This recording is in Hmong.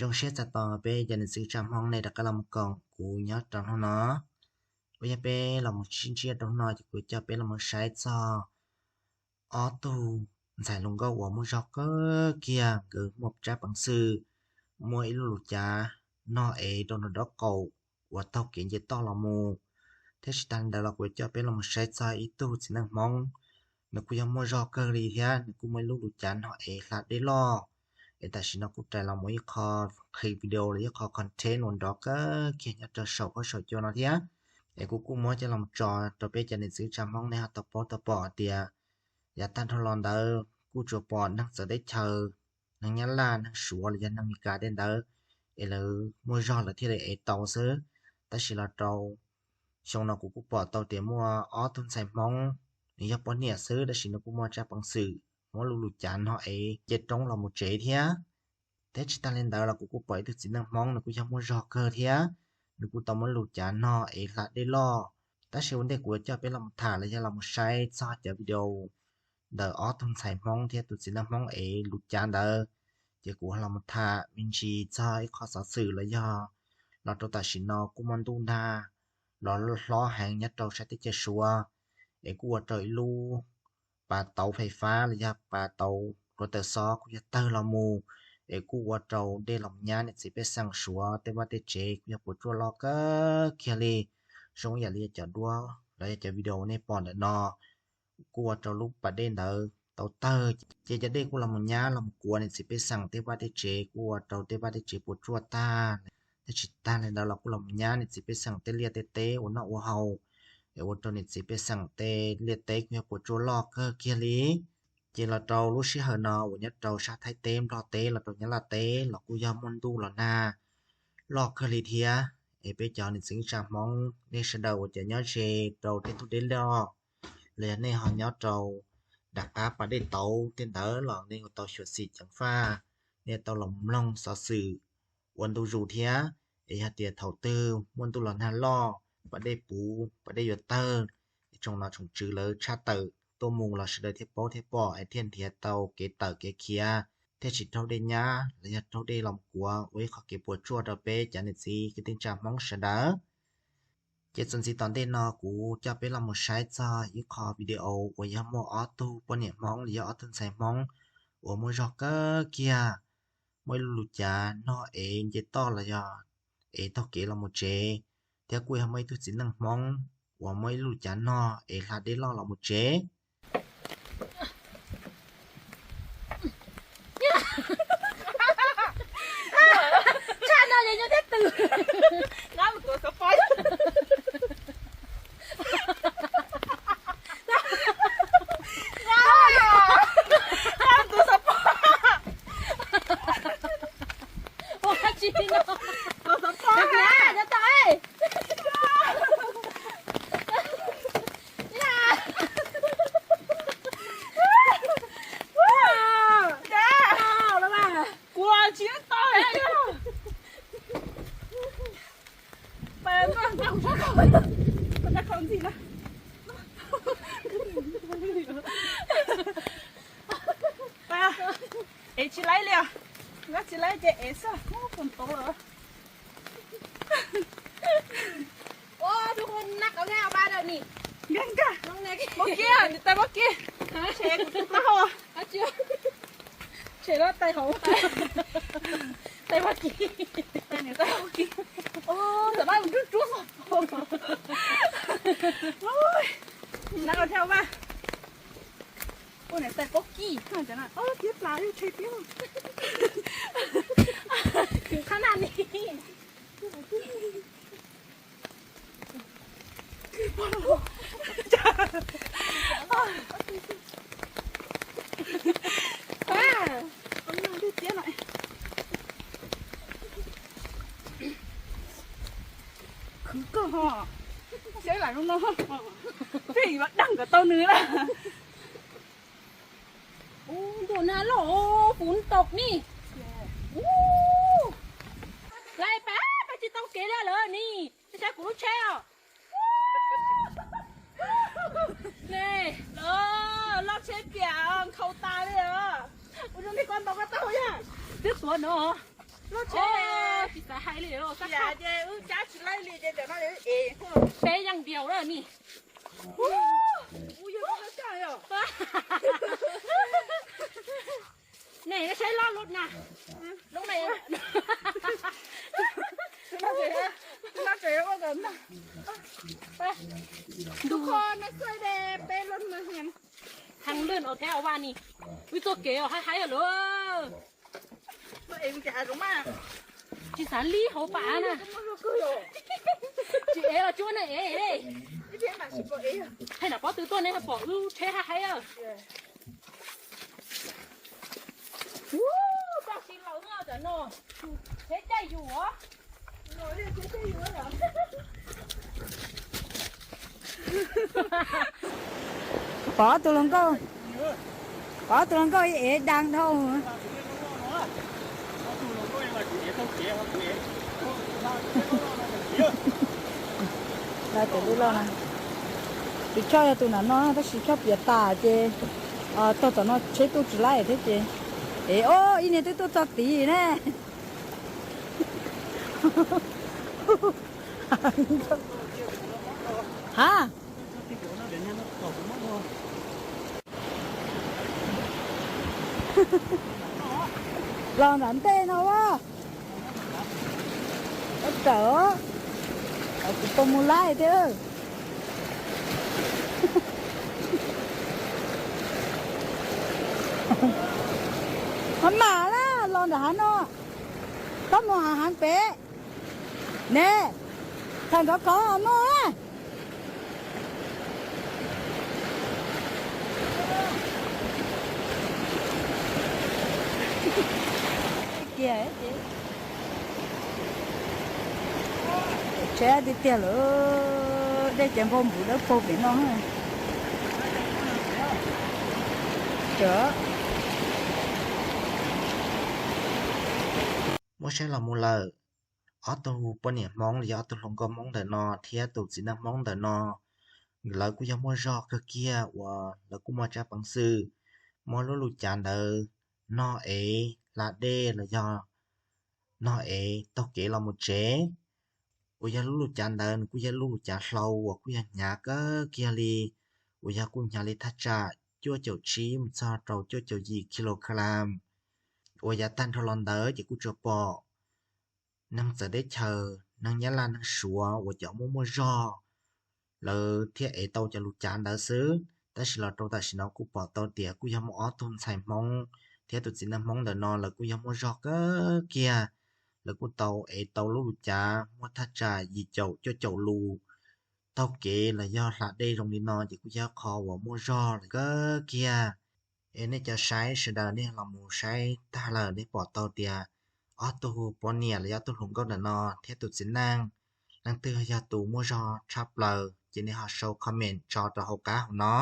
Zoo siab txais tos peb cov niam txiv tsa Hmoob nej rov qab los mus koom kuv nyob rau hnub no. Uas yog peb los mus sib ntsib rau hnub no ces kuv coj peb los mus saib txog ob tug ntxhais hluas nkauj uas muaj zog kawg kiag, nkawd muaj tsab peev xwm muaj ib lub lus cav nog ev rau nraum nraub qaum uas taug kev nce toj los mus. Thiab tsis tas li ntawd los kuv coj peb los mus saib txog ib tug txiv neej Hmoob, nws kuj yog muaj zog kawg li thiab nws kuj muaj ib lub lus cav nog ev hla dej loj. Es tam sim no kuj rais los mus ib qho qhis video los ib qho content uas nrov kawg kiag nyob rau saum huab saum cua no thiab. Es kuv kuj muab coj los tso rau peb cov niam txiv tsa Hmoob nej ho tau paub tau pom tias yav tag nrho los ntawd kuj tsuas pom neeg txawv teb chaws, neeg Nyab Laj, neeg Suav los yog neeg Meskas tej ntawd es lawv muaj zog lawv thiaj li ev tau xwb. Tab sis los rau xyoo no kuv kuj pom tau tias muaj ob tug ntxhais Hmoob, nws yog poj niam xwb tab sis nws kuj muaj tsab peev xwm muab lub lus cav nog ev nce roob los mus tsev thiab. Thiab tsis tas li ntawd los kuv kuj pom ib tug txiv neej Hmoob nws kuj yog muaj zog kawg thiab, nws kuj tau muab lus cav nog ev hla dej loj. Tab sis ua ntej kuv coj peb los mus tham los yog los mus saib txog cov video ntawm ob tug ntxhais Hmoob thiab tus txiv neej Hmoob ev lus cav ntawd, ces kuv los mus tham me ntsis txog ib qho xov xwm los yog los rau tam sim no kuj muaj ntuj nag los hlob heev nyob rau sab teb chaws Suav, es kuj ua rau ib lub pas tauv fais fab los yog pas tauv hluav taws xob kuj yog tawg los mus, es kuj ua rau dej los nyab niam txiv pej xeem Suav tej vaj tej tsev kuj yog puas tsuaj loj kawg kiag li. Zoo ib yam li cov duab los yog cov video nej pom ntawm no, kuj ua rau lub pas dej ntawd tau tawg, ces cov dej kuj los mus nyab los mus kuav niam txiv pej xeem tej vaj tej tsev, kuj ua rau tej vaj tej tsev puas tsuaj tag. Thiab tsis tas li ntawd los kuj los mus nyab niam txiv pej xeem tej liaj tej teb ua noj ua haus, es ua rau niam txiv pej xeem tej liaj teb kuj yog puas tsuaj loj kawg kiag li. Ces los rau lub sij hawm no uas nyob rau sab Thaib teb, Nplog teb los rau Nyab Laj teb los kuj yog muaj ntuj los nag loj kawg li thiab. Es peb cov niam txiv tsa Hmoob nej sawv daws uas cov nyob ze rau tej ntug dej loj los yog nej ho nyob rau nram qab pas dej tauv tej ntawd los nej yuav tau xyuam xim ceev faj, nej tau los mloog xov xwm ua ntu zus thiab. Es yog tias thaum twg muaj ntuj los nag loj, pas dej puv, pas dej yuav tawg, es tsoom nom tsoom tswv lawv tshaj tawm tuaj mus los sawv daws thiaj paub thiaj pom es thiaj nrhiav tau kev tawm kev khiav, thiaj tsis raug dej nyab los yog raug dej los kuav ua ib qho kev puas tsuaj rau peb cov niam txiv kwv tij neej tsa Hmoob sawv daws. Ces txuas ntxiv tom ntej no kuv coj peb los mus saib txog ib qho video uas yog muaj ob tug poj niam Hmoob los yog ob tug ntxhais Hmoob uas muaj zog kawg kiag, muaj ib lub lus cav nog ev nce toj los yog ev taug kev los mus tsev, thiab kuj yog muaj ib tug txiv neej Hmoob uas muaj ib lub lus cav nog ev hla dej loj los mus tsev. Tshaj no ces nyob thiab tws. Nqa mus tuav xov pos. Nqa mus tuav xov pos. Ua dab tsi no? Tuav xov pos na, cov tau. Kuv tsis tau. Ev tsis laib li os. Nqa tsis laib ces ev xwb, pob tau lawm. Nkag, nkag. Pob kib, nws tais pob kib. Tshem kuv tus taub hau. Tshem lawm tais hauv. Tais pob kib. Tais nws tais pob kib. Tam mab mus rub rub xov pos. Nab thiab vaj. Ua niam tais pob kib, tiab plas tshe tiab. Khwv qhab na ni. Khwv kawg ho. Saib lam zoo no, pheej yuav dag kom tau nws lawm. Ub, ntuj nag loj, fuv ntaus ni. Ub, lais pab, pab tsis tau kev li lawm ni. Saib kuv lub tsheb os. Ne, loj tsheb piam nkhaus tas li os. Ua zoo li koj ntaus koj taub hau yog twb tuav no. Tsis xav hais li, ces wb cab tsis laib li ces tam no es peb yeej npias lawm ni. Nej saib loj lub na. Ntu kho no xwb de peb lub no. Heev lwj os thiab vaj ni. Wb txoj kev os haib haib lawm. Tsis xav li hauv pas na. Tsis ev los tsuab nej ev. Hais nam pob tw tuaj nej pom wb tsheb haib haib. Koj si laus no, tsheb caij yus os. Pov tus hluas nkauj, pov tus hluas nkauj ev daj dhau. Tus loj no, tus choj yog tus nram no tab sis choj piav tas ces tog tom no tsheb tuaj tsis laib thiab ces, es o, ib niag twb tuaj txog tid ne. Ha, los nram ntej no a. Rawm, kuv puas mus laib thiab. Maj mam na, los nram hav no, koj mus hav heev pem ne, thaum nrov khov muaj. Tsheb tiag tiag lawm, dej ces npau npuv dawb paug pem no. Muab saib los mus lawm, ob tug poj niam Hmoob los yog ob tug hluas nkauj Hmoob ntawm no thiab tus txiv neej Hmoob ntawm no, lawv kuj yog muaj zog kawg kiag uas lawv kuj muaj tsab peev xwm muab lub lub cav ntawd nog ev hla dej los yog nog ev taug kev los mus tsev. Uas yog lub lub cav ntawd nws kuj yog lub lub cav hlau uas kuj yog hnyav kawg kiag li, uas yog kuj hnyav li thaj tsam cuaj caum tsib mus txog rau cuaj caum yim kilogram. Uas yav tag nrho los ntawd ces kuj tsuas pom neeg txawv teb chaws, neeg Nyab Laj neeg Suav uas cov muaj muaj zog lawv thiaj ev tau cov lub cav ntawd xwb. Tab sis los rau tam sim no kuj pom tau tias kuj yog muaj ob tug ntxhais Hmoob thiab tus txiv neej Hmoob ntawm no lawv kuj yog muaj zog kawg kiag. Lawv kuj tau ev tau lub lub cav muaj thaj tsam yim caum cuaj caum lus taug kev los yog hla dej zoo li no ces kuj yog qhov uas muaj zog kawg kiag. Es nej cov saib sawv daws nej los mus saib tag lawm nej pom tau tias ob tug poj niam los yog ob tug hluas nkauj ntawm no thiab tus txiv neej, leej twg yog tus muaj zog tshaj plaws ces nej ho sau comment tso rau hauv qab hauv no.